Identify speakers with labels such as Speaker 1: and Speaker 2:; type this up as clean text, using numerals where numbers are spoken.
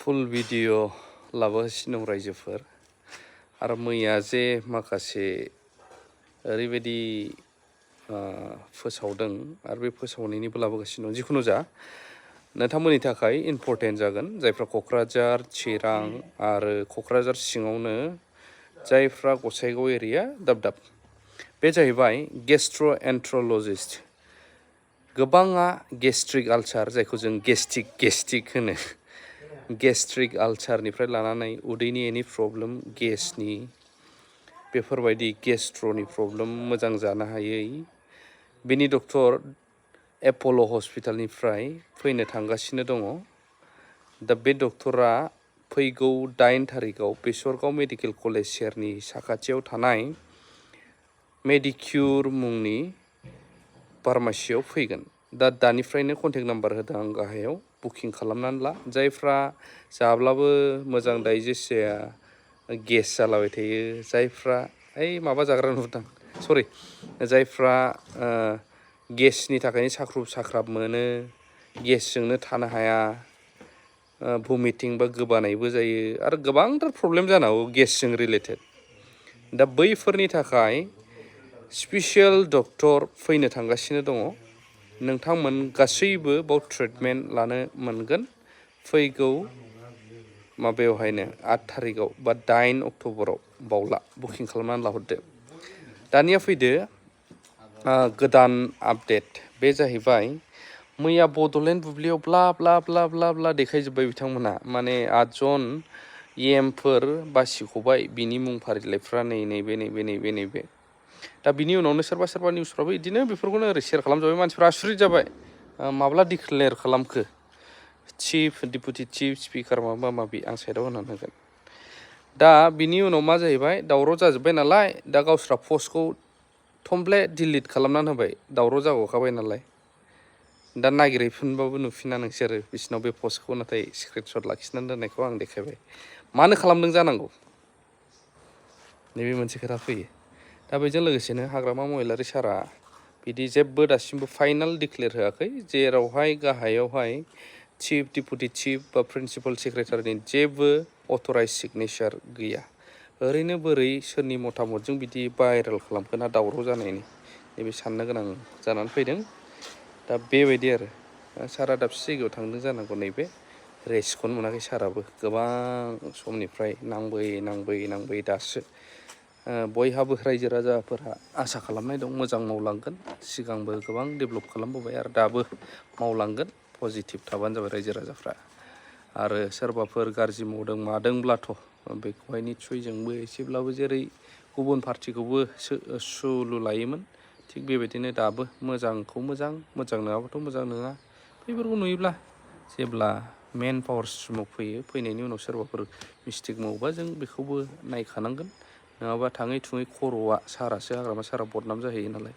Speaker 1: फुल video लाबोगासिनो दं रायजोफोर आरो मैया जे माखासे ओरैबायदि फोसावदों आरो बे फोसावनायनिबो लाबोगासिनो दं जिखुनु जा नोंथांमोननि थाखाय इम्परटेन्ट जागोन जायफ्रा क'क्राझार चिरां आरो क'क्राझार सिङावनो जायफ्रा गसाइगाव एरिया दाब दाब बे जाहैबाय गेस्ट्र'एन्ट्रलजिस्ट गोबाङा गेस्ट्रिक आलसार जायखौ जों गेस्टिक होनो गेस्ट्रिक आलसारनिफ्राय लानानै उदैनि एनि प्रब्लेम गेसनि बेफोरबायदि गेस्ट्र'नि प्रब्लेम मोजां जानो हायै बेनि डक्टर एप'ल' हस्पिटालनिफ्राय फैनो थांगासिनो दङ दा बे डक्टरा फैगौ 8 थारिखआव बेसरगाव मेडिकेल कलेज सेरनि साखाथियाव थानाय मेडिक्युर मुंनि फार्मासियाव फैगोन दा दानिफ्रायनो कन्टेक्ट नाम्बार होदों आं गाहायाव बुकिं खालामनानै ला जायफ्रा जाब्लाबो मोजां डाइजेस्ट जाया गेस जालाबाय थायो जायफ्रा माबा जाग्रा नुदों सरि जायफ्रा गेसनि थाखायनो साख्रुब साख्राब मोनो गेसजोंनो थानो हाया भमिटिं बा गोबानायबो जायो आरो गोबांथार प्रब्लेम जानो हागौ गेसजों रिलेटेड दा बैफोरनि थाखाय स्पेसियेल डक्टर फैनो थांगासिनो दङ नोंथांमोन गासैबो बाव ट्रिटमेन्ट लानो मोनगोन फैगौ माबायावहायनो 8 थारिखआव बा 9 अक्ट'बराव बावला बुकिं खालामनानै लाहरदो दानिया फैदो गोदान आपडेट बे जाहैबाय मैया बड'लेण्ड बुब्लियाव ब्ला ब्ला ब्ला ब्ला ब्ला देखायजोब्बाय बिथांमोनहा माने 8 जन EMफोर बासिख'बाय बिनि मुं फारिलाइफ्रा नैबे दा बिनि उनावनो सोरबा निउसफ्राबो बिदिनो बेफोरखौनो ओरै शेयार खालामजाबाय मानसिफ्रा आसुरित जाबाय माब्ला डिक्लेयार खालामखो चिफ डिपुटि चिफ स्पिकार माबा माबि आं साइडआव होनानै होगोन दा बिनि उनाव मा जाहैबाय दावराव जाजोब्बाय नालाय दा गावस्रा पस्टखौ थमब्ले डिलिट खालामनानै होबाय दावराव जाग'खाबाय नालाय दा नागिरहैफिनबाबो नुफिना नोंसोरो बिसिनाव बे पस्टखौ नाथाय स्क्रिनशट लाखिनानै दोननायखौ आं देखायबाय मानो खालामदों जानांगौ नैबे मोनसे खोथा फैयो दा बेजों लोगोसेनो हाग्रामा महिलारि सारा बिदि जेबो दासिमबो फाइनाल डिक्लेयार होआखै जेरावहाय गाहायावहाय चिफ डिपुटि चिफ बा प्रिन्सिपाल सेक्रेटारिनि जेबो अथराइज सिगनेचार गैया ओरैनो बोरै सोरनि मतामतजों बिदि भाइरेल खालामखोना दावराव जानायनि नैबे साननो गोनां जानानै फैदों दा बेबायदि आरो सारा दाबसे जायगायाव थांदों जानांगौ नैबे रेस्पन्ड मोनाखै साराबो गोबां समनिफ्राय नांबोयै दासो बयहाबो रायजो राजाफोरा आसा खालामनाय दं मोजां मावलांगोन सिगांबो गोबां डेभेलप खालामबोबाय आरो दाबो मावलांगोन पजिटिभ थाबानो जाबाय रायजो राजाफ्रा आरो सोरबाफोर गाज्रि मावदों मादोंब्लाथ' बेखौहाय निस्सय जोंबो एसेब्लाबो जेरै गुबुन पार्टिखौबो सुलु लायोमोन थिग बेबायदिनो दाबो मोजांखौ मोजां नङाबाथ' मोजां नङा बेफोरखौ नुयोब्ला जेब्ला मेन पावार स्ट्रिमाव फैनायनि उनाव सोरबाफोर मिस्टेक मावोबा जों बेखौबो नायखानांगोन नङाबा थाङै थुङै खर'आ सारासो हाग्रामा सारा बदनाम जाहैयो नालाय